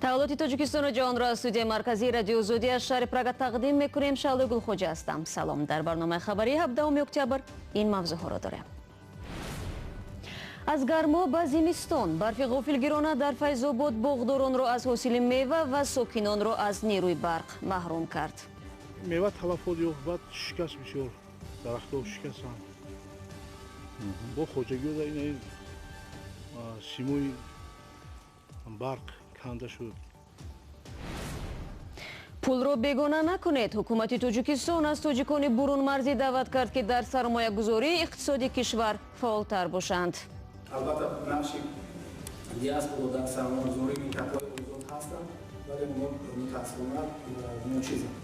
Таҳаввулоти Тоҷикистону ҷаҳонро аз студияи марказии Радиои Озодӣ аз шаҳри Прага тақдим мекунем. Шаҳлои Гулхоҷа ҳастам. Салом. Дар барномаи хабарии 17 октябр ин мавзӯъҳоро дорем. Аз гармо ба зимистон. Барфи ғофилгирона дар Файзобод боғдоронро аз ҳосили мева ва сокинонро аз нерӯи барқ маҳрум кард. Мева талафот ёфт, баъд шикаст, бисёр дарахтҳо шикастанд. Бо хоҷагиҳо ин симои барқ канда шуд. Пулро бегона накунед. Ҳукумати Тоҷикистон аз тоҷикони бурунмарзӣ даъват кард, ки дар сармоягузории иқтисоди кишвар фаъолтар бошанд. Албатта, нақши диаспора дар сармоягузории минтақаҳои озод ҳастанд, вале онҳо мутаассифона ночизанд.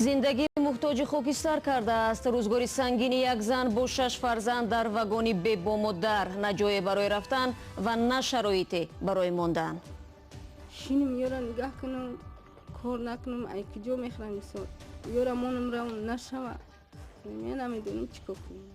Зиндагӣ муҳтоҷи хокистар кардааст. Рӯзгори сангини як зан бо шаш фарзанд дар вагони бебому дар, на ҷое барои рафтан ва на шароите барои мондан. Шиним, ёра нигаҳ кунам, кор накунам, ай куҷо мехӯрам? Мисол, ёра монам, равам, нашава. Мен намедонам, чӣ кор кунам.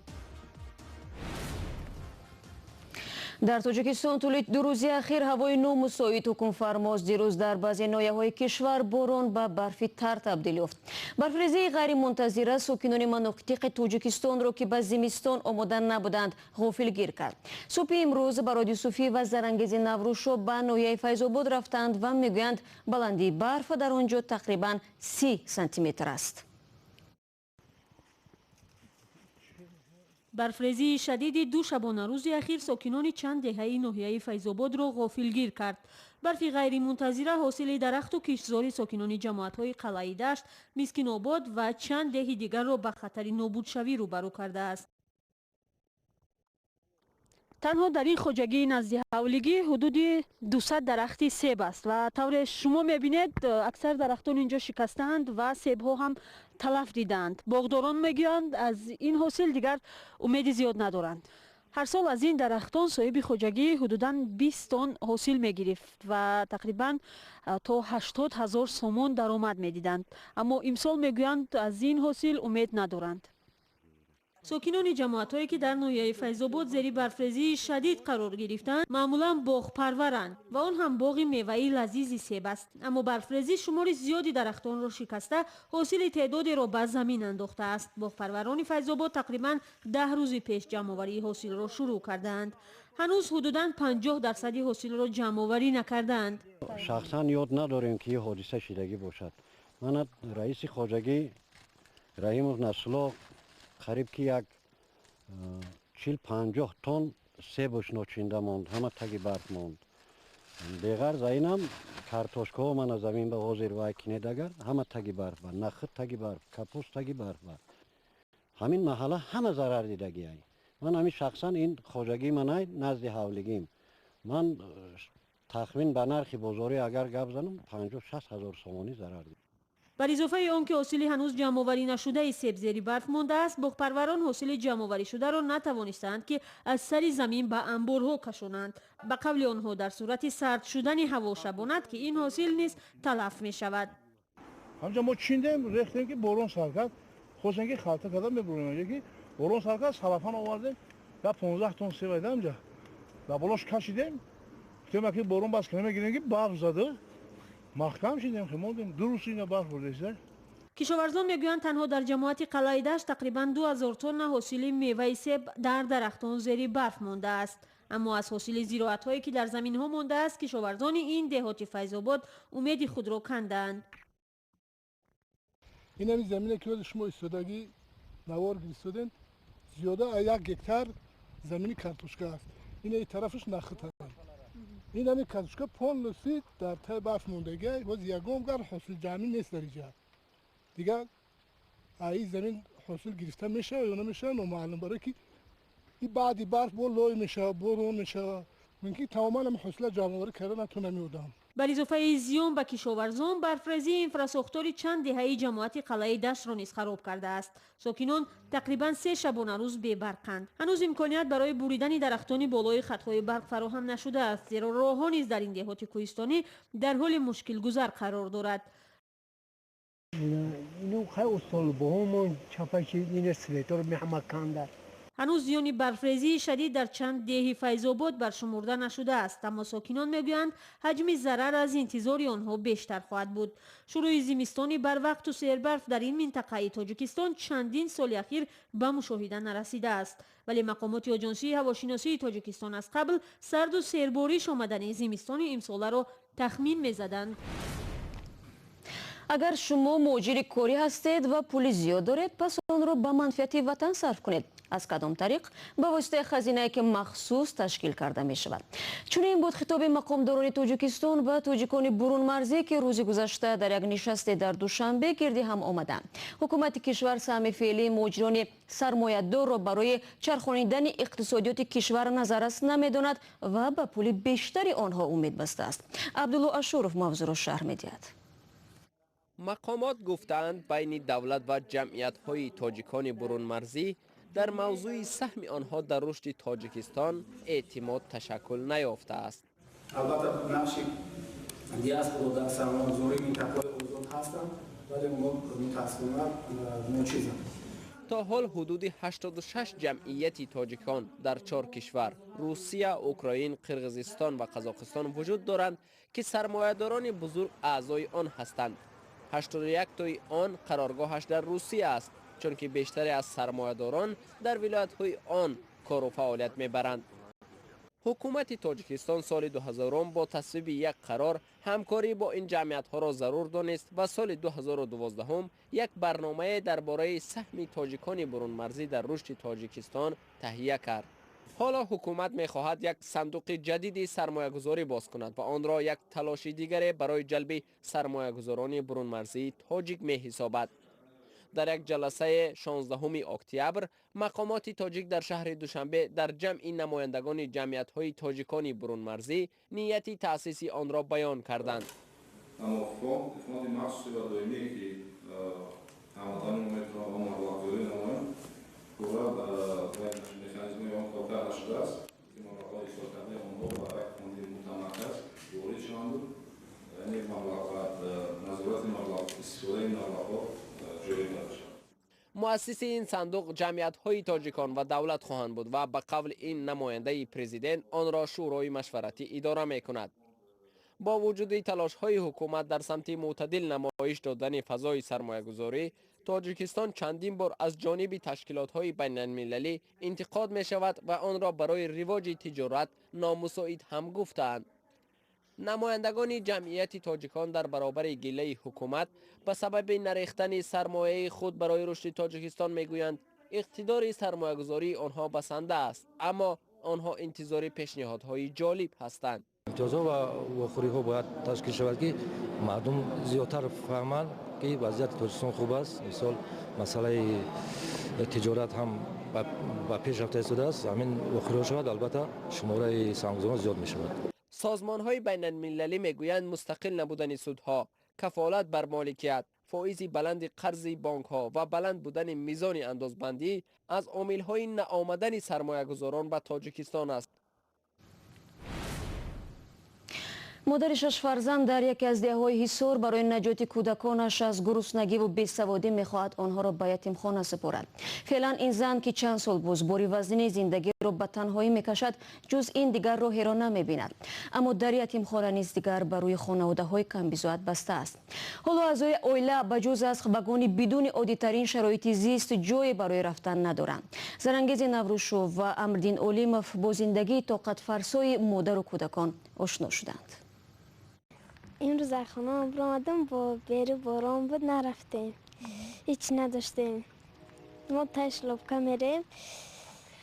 Дар Тоҷикистон тӯли 2 рӯзи ахир ҳавои номусоид ҳукмфармост. Дирӯз дар баъзе ноҳияҳои кишвар борон ба барфи тар табдил ёфт. Барфрезии ғайримунтазира сокинони манотиқи Тоҷикистонро, ки ба зимистон омода набуданд, ғофилгир кард. Субҳи имрӯз Барод Юсуфӣ ва Зарангези Наврӯзшо ба ноҳияи Файзобод рафтанд ва мегӯянд, баландии барф дар он ҷо тақрибан 30 сантиметр аст. Барфрезии шадиди ду шабонарӯзи ахир сокинони чанд деҳаи ноҳияи Файзободро ғофилгир кард. Барфи ғайримунтазира ҳосили дарахту киштзори сокинони ҷамоатҳои Қалъаи Дашт, Мискинобод ва чанд деҳи дигарро ба хатари нобудшавӣ рӯбарӯ кардааст. Танҳо дар ин хоҷагии назди ҳавлигӣ ҳудуди 200 дарахти себ аст ва тавре шумо мебинед, аксар дарахтон инҷо шикастаанд ва себҳо ҳам талаф дидаанд. Боғдорон мегӯянд, аз ин ҳосил дигар умеди зиёд надоранд. Ҳар сол аз ин дарахтон соҳиби хоҷагӣ ҳудудан 20 тонн ҳосил мегирифт ва тақрибан то 80 ҳазор сомон даромад медиданд. Аммо имсол, мегӯянд, аз ин ҳосил умед надоранд. Сокинони ҷамоатҳое, ки дар ноҳияи Файзобод зери барфрезии шадид қарор гирифтанд, маъмулан боғпарваранд ва он ҳам боғи меваи лазизи себ аст. Аммо барфрезӣ шумори зиёди дарахтонро шикаста, ҳосили теъдодеро ба замин андохтааст. Боғпарварони Файзобод тақрибан 10 рӯзи пеш ҷамъоварии ҳосилро шурӯъ кардаанд. Ҳанӯз ҳудудан 50 дарсади ҳосилро ҷамъоварӣ накардаанд. Шахсан ёд надорем, ки ин ҳодиса шидагӣ бошад. Мана, раиси хоҷагӣ Раҳимов Насрулло қариб ки як 40-50 тонн себуш ночинда монд, ҳама таги барф монд. Беғарз инам, картошкаҳо мана замин ба ҳозир вай кинед, агар ҳама таги барф ба, нахӯд таги барф, капуст таги барф ба. Ҳамин маҳалла ҳама зарар дидагиай. Ман ҳамин шахсан ин хоҷагии манай, назди ҳавлигим. Ман тахмин ба нархи бозорӣ агар гап занам, 50-60 ҳазор сомонӣ зарар дид. Бар изофаи он ки ҳосили ҳанӯз ҷамъоварӣ нашудаи себ зери барф мондааст, боғпарварон ҳосили ҷамъоварӣшударо натавонистаанд, ки аз сари замин ба анборҳо кашонанд. Ба қавли онҳо, дар сурати сард шудани ҳаво шабонад, ки ин ҳосил низ талаф мешавад. Ҳамҷа мо чиндем, рехтем, ки борон сар кард. Хостем, ки халта карда мебурем, ки борон сар кард, салафан овардем, я 15 тонн себ айда ҳамҷа дар болош кашидем. Гуфтем, ки борон бас кунем, мегирем, ки барф зада маҳкам шидем, мондем. 2 рӯз ина барф бурдеста. Кишоварзон мегӯянд, танҳо дар ҷамоати Қалъаи Дашт тақрибан 2000 тонна ҳосили меваи себ дар дарахтон зери барф мондааст. Аммо аз ҳосили зироатҳое, ки дар заминҳо мондааст, кишоварзони ин деҳоти Файзобод умеди худро кандаанд. Ин ҳамин замине, ки ҳозир шумо истодагӣ навор гирифтодем, зиёда аз 1 гектар замини картошка аст. Ин тарафаш нахӯд. Ин ҳамин картошка полностью дар таи барф мондагӣ. Боз ягон гар ҳосил ҷамъӣ нест дар инҷа. Дигар ин замин ҳосил гирифта мешавад ё намешавад, номаълум, барое ки и баъди барф бо лой мешавад, борон мешавад, мумкин тамоман ҳам ҳосила ҷамъоварӣ карда натонам одам. Бар изофаи зиён ба кишоварзон, барфрезӣ инфрасохтори чанд деҳаи ҷамоати Қалъаи Даштро низ хароб кардааст. Сокинон тақрибан 3 шабонарӯз бебарқанд. Ҳанӯз имконият барои буридани дарахтони болои хатҳои барқ фароҳам нашудааст, зеро роҳҳо низ дар ин деҳоти кӯҳистонӣ дар ҳоли мушкилгузар қарор дорад. Ину хай устолбоҳомон чапаши, ина светор меҳама канда. Ҳанӯз зиёни барфрезии шадид дар чанд деҳи Файзобод баршумурда нашудааст, аммо сокинон мегӯянд, ҳаҷми зарар аз интизори онҳо бештар хоҳад буд. Шурӯи зимистони барвақту сербарф дар ин минтақаи Тоҷикистон чандин соли ахир ба мушоҳида нарасидааст. Вале мақомоти Оҷонсии ҳавошиносии Тоҷикистон аз қабл сарду сербориш омадани зимистони имсоларо тахмин мезаданд. Агар шумо муҳоҷири корӣ ҳастед ва пули зиёд доред, пас онро ба манфиати ватан сарф кунед. Аз кадом тариқ? Ба воситаи хазинае, ки махсус ташкил карда мешавад. Чунин буд хитоби мақомдорони Тоҷикистон ба тоҷикони бурунмарзӣ, ки рӯзи гузашта дар як нишасте дар Душанбе гирди ҳам омаданд. Ҳукумати кишвар саҳми феълии муҳоҷирони сармоядорро барои чархонидани иқтисодиёти кишвар назаррас намедонад ва ба пули бештари онҳо умед бастааст. Абдулло Ашуров мавзӯъро шарҳ медиҳад. Мақомот гуфтаанд, байни давлат ва ҷамъиятҳои тоҷикони бурунмарзӣ дар мавзӯи саҳми онҳо дар рушди Тоҷикистон эътимод ташаккул наёфтааст. Албатта, нақши диаспоро дар сармоягузории минтақаҳои озод ҳастанд, вале онҳо мутаассифона ночизанд. То ҳол ҳудуди 86 ҷамъияти тоҷикон дар чор кишвар Русия, Украин, Қирғизистон ва Қазоқистон вуҷуд доранд, ки сармоядорони бузург аъзои он ҳастанд. 81 тои он қароргоҳаш дар Русия аст, чунки бештаре аз сармоядорон дар вилоятҳои он кору фаъолият мебаранд. Ҳукумати Тоҷикистон соли 2000 бо тасвиби як қарор ҳамкорӣ бо ин ҷамъиятҳоро зарур донист ва соли 2012 як барномае дар бораи саҳми тоҷикони бурунмарзӣ дар рушди Тоҷикистон таҳия кард. Ҳоло ҳукумат мехоҳад як сандуқи ҷадиди сармоягузорӣ боз кунад ва онро як талоши дигаре барои ҷалби сармоягузорони бурунмарзии тоҷик меҳисобад. Дар як ҷаласаи 16 октябр мақомоти тоҷик дар шаҳри Душанбе дар ҷамъи намояндагони ҷамъиятҳои тоҷикони бурунмарзӣ нияти таъсиси онро баён карданд. Аммо фонди махсуси ва доимие, ки ҳамватанони мо метавонанд он маблағгузорӣ намоянд, пурра механизмҳои он кор карда шудааст, ки маблағҳои ҳисобкардаи онҳо ба як фонди мутамарказ ворид шаванду, яъне маблағ ва назорати маблағ, истифодаи маблағҳо ҷорӣ карда шавад. Муассиси ин сандуқ ҷамъиятҳои тоҷикон ва давлат хоҳанд буд ва ба қавли ин намояндаи президент онро Шӯрои машваратӣ идора мекунад. Бо вуҷуди талошҳои ҳукумат дар самти мӯътадил намоиш додани фазои сармоягузорӣ, Тоҷикистон чандин бор аз ҷониби ташкилотҳои байналмилалӣ интиқод мешавад ва онро барои ривоҷи тиҷорат номусоид ҳам гуфтаанд. Намояндагони ҷамъияти тоҷикон дар баробари гилаи ҳукумат ба сабаби нарехтани сармояи худ барои рушди Тоҷикистон мегӯянд, иқтидори сармоягузории онҳо басанда аст, аммо онҳо интизори пешниҳодҳои ҷолиб ҳастанд. Имтиёзҳо ва вохӯриҳо бояд ташкил шавад, ки мардум зиёдтар фаҳманд, ки вазъияти Тоҷикистон хуб аст. Мисол, масъалаи тиҷорат ҳам ба пеш рафта истодааст. Ҳамин вохӯриҳо шавад, албатта шумораи сармоягузорон зиёд мешавад. Созмонҳои байналмилалӣ мегӯянд, мустақил набудани судҳо, кафолат бар моликият, фоизи баланди қарзи бонкҳо ва баланд будани мизони андозбандӣ аз омилҳои наомадани сармоягузорон ба Тоҷикистон аст. Модари шаш фарзанд дар яке аз деҳаҳои Ҳисор барои наҷоти кӯдаконаш аз гуруснагиву бесаводӣ мехоҳад онҳоро ба ятимхона супорад. Феълан ин зан, ки чанд сол боз бори вазнини зиндагиро ба танҳоӣ мекашад, ҷуз ин дигар роҳеро намебинад. Аммо дар ятимхона низ дигар ба рӯи хонаводаҳои камбизоат баста аст. Ҳоло аъзои оила ба ҷуз аз вагони бидуни оддитарин шароити зист ҷое барои рафтан надоранд. Зарангези Наврӯзшов ва Амрдин Олимов бо зиндагии тоқатфарсои модару кӯдакон ошно шуданд. Имрӯз аз хона баромадам, бо беру борон буд, нарафтем, ҳеҷ надоштем. Мо таи шлопка мерем.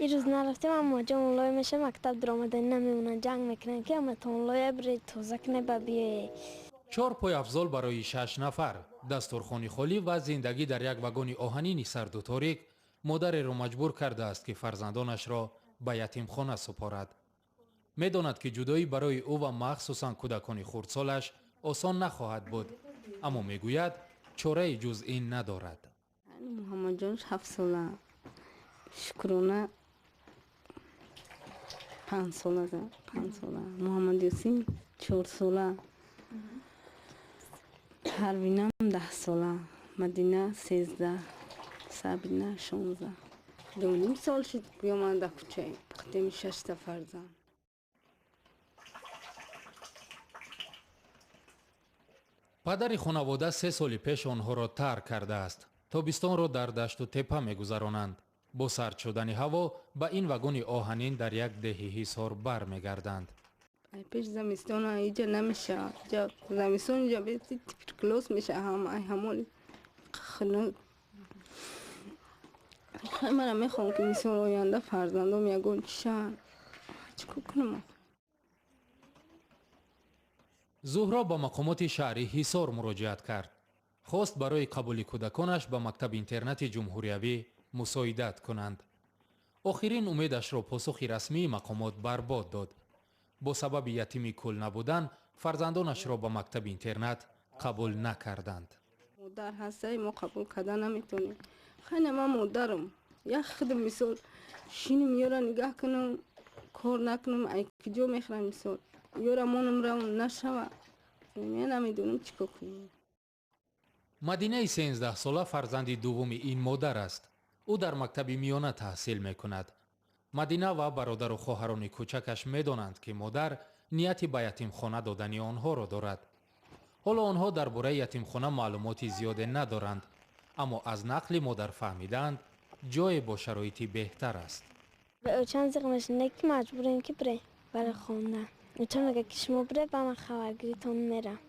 Ирӯз нарафтем, аммо ҷон лой меша, мактаб даромаданӣ намемонанд, ҷанг мекунанд, ки аматон лоя бире тоза куне ба биёе. Чор пойафзол барои шаш нафар, дастурхони холӣ ва зиндагӣ дар як вагони оҳанини сарду торик модареро маҷбур кардааст, ки фарзандонашро ба ятимхона супорад. Медонад, ки ҷудоӣ барои ӯ ва махсусан кӯдакони хурдсолаш осон нахоҳад буд, аммо мегӯяд, чораи ҷуз ин надорад. Муҳаммадҷон 7 сола, Шукрона 5 сола, 5 сола, Муҳаммад Юсин 4 сола, Ҳарвинам 10 сола, Мадина 13, Сабина 16. 2.5 сол шуд гӯё ман дар кӯчаем, қадами 6 фарзанд. Падари хонавода 3 соли пеш онҳоро тарк кардааст. Тобистонро дар дашту тепа мегузаронанд. Бо сард шудани ҳаво ба ин вагони оҳанин дар як деҳи Ҳисор бармегарданд. Ай пеш замистон иҷа намешавад. Замистон иҷа туберкулоз мешавад, ҳама ай ҳамон хунук. Мана мехоҳам ки мисол оянда фарзандом ягон чӣ шаванд. Чӣ кор кунам? Зуҳро ба мақомоти шаҳри Ҳисор муроҷиат кард. Хост барои қабули кӯдаконаш ба мактаби интернати ҷумҳуриявӣ мусоидат кунанд. Охирин умедашро посухи расмии мақомот барбод дод. Бо сабаби ятими кул набудан фарзандонашро ба мактаби интернат қабул накарданд. Модар ҳастаи мо қабул карда наметонем. Хайна ман модарам. Як худам мисол шиним ёра нигаҳ кунам, кор накунам, ай куҷо мехӯрам мисол. Ёра монам равам нашава. Ман намедонам чӣ кор кунам. Мадинаи 13сола фарзанди дуввуми ин модар аст. Ӯ дар мактаби миёна таҳсил мекунад. Мадина ва бародару хоҳарони кӯчакаш медонанд, ки модар нияти ба ятимхона додани онҳоро дорад. Ҳоло онҳо дар бораи ятимхона маълумоти зиёде надоранд, аммо аз нақли модар фаҳмидаанд, ҷое бо шароити беҳтар аст. Чанд зиқ мешунед, ки маҷбурем ки бирем барои хондан. Чанд мегӯяд, ки шумо бире, ба ман хабаргиритон мерам.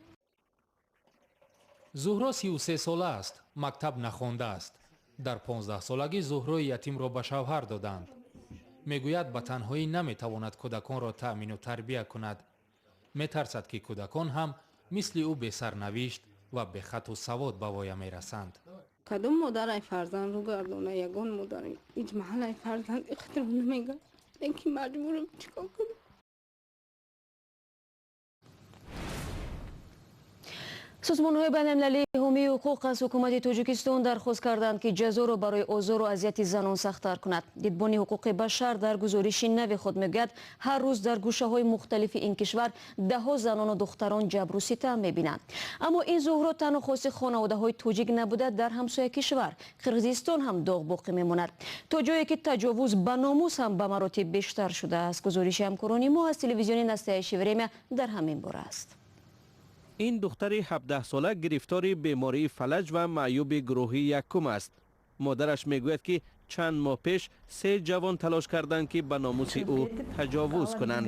Зуҳро 33сола аст, мактаб нахондааст. Дар 15солагӣ Зуҳрои ятимро ба шавҳар доданд. Мегӯяд, ба танҳоӣ наметавонад кӯдаконро таъмину тарбия кунад. Метарсад, ки кӯдакон ҳам мисли ӯ бесарнавишт ва бехату савод ба воя мерасанд. Кадом модар ай фарзанд рӯ гардона, ягон модар ҳеҷ маҳал ай фарзанд ихтиром намегӯяд. Лекин маҷбурам, чӣ кор кунам? Созмонҳои байналмилалии ҳомии ҳуқуқ аз ҳукумати Тоҷикистон дархост карданд, ки ҷазоро барои озору азияти занон сахттар кунад. Дидбони ҳуқуқи башар дар гузориши нави худ мегӯяд, ҳар рӯз дар гӯшаҳои мухталифи ин кишвар даҳҳо занону духтарон ҷабру ситам мебинанд. Аммо ин зуҳро танҳо хоси хонаводаҳои тоҷик набуда, дар ҳамсоя кишвар Қирғизистон ҳам доғ боқӣ мемонад. То ҷое ки таҷовуз ба номус ҳам ба маротиб бештар шудааст. Гузориши ҳамкорони мо аз телевизиони Настоящее время дар ҳамин бора аст. Ин духтари 17сола гирифтори бемории фалаҷ ва маъюби гурӯҳи якум аст. Модараш мегӯяд, ки чанд моҳ пеш 3 ҷавон талош карданд, ки ба номуси ӯ таҷовуз кунанд.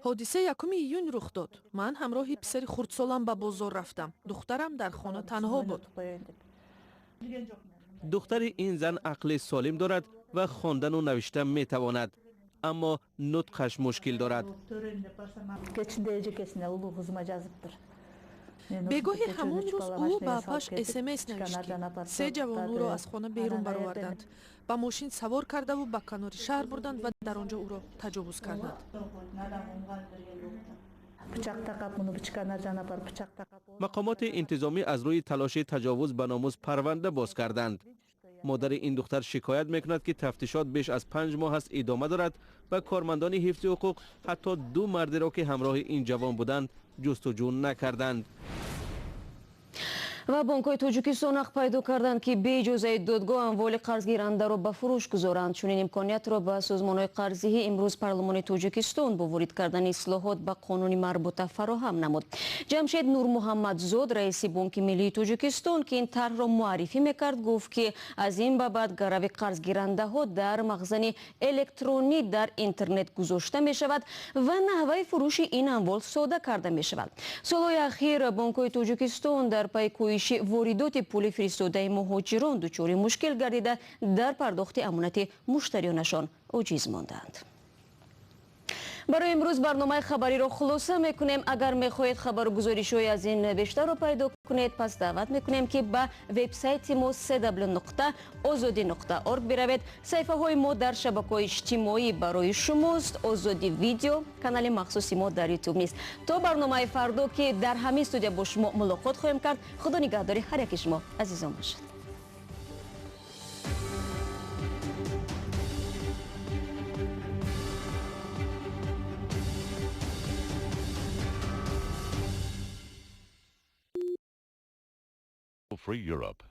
Ҳодиса 1 июн рух дод. Ман ҳамроҳи писари хурдсолам ба бозор рафтам. Духтарам дар хона танҳо буд. Духтари ин зан ақли солим дорад ва хондану навишта метавонад, аммо нутқаш мушкил дорад. Бегоҳи ҳамон рӯз ӯ ба апаш СМС навишт, ки 3 ҷавон ӯро аз хона берун бароварданд, ба мошин савор кардаву ба канори шаҳр бурданд ва дар он ҷо ӯро таҷовуз карданд. Мақомоти интизомӣ аз рӯи талоши таҷовуз ба номус парванда боз карданд. Модари ин духтар шикоят мекунад, ки тафтишот беш аз 5 моҳ аст идома дорад ва кормандони ҳифзи ҳуқуқ ҳатто 2 мардеро, ки ҳамроҳи ин ҷавон буданд, ҷустуҷӯ накарданд. Ва бонкҳои Тоҷикистон ҳақ пайдо карданд, ки бе иҷозаи додгоҳ амволи қарзгирандаро ба фурӯш гузоранд. Чунин имкониятро ба созмонҳои қарзиҳӣ имрӯз парлумони Тоҷикистон бо ворид кардани ислоҳот ба қонуни марбута фароҳам намуд. Ҷамшед Нурмуҳаммадзод, раиси Бонки Миллии Тоҷикистон, ки ин тарҳро муаррифӣ мекард, гуфт, ки аз ин ба баъд гарави қарзгирандаҳо дар мағзани электронӣ дар интернет гузошта мешавад ва наҳваи фурӯши ин амвол сода карда мешавад. Солҳои ахир бонкҳои Тоҷикистон дар пайи коҳиши воридоти пули фиристодаи муҳоҷирон дучори мушкил гардида, дар пардохти амонати муштариёнашон оҷиз монданд. Барои имрӯз барномаи хабариро хулоса мекунем. Агар мехоҳед хабару гузоришҳои аз ин бештарро пайдо кунед, пас даъват мекунем, ки ба вебсайти мо cw.ozodi.org биравед. Саҳифаҳои мо дар шабакаҳои иҷтимоӣ барои шумост. Озоди видео канали махсуси мо дар ютуб нест. То барномаи фардо, ки дар ҳамин студия бо шумо мулоқот хоҳем кард, худо нигаҳдори ҳар яки шумо азизон бошад. Free Europe.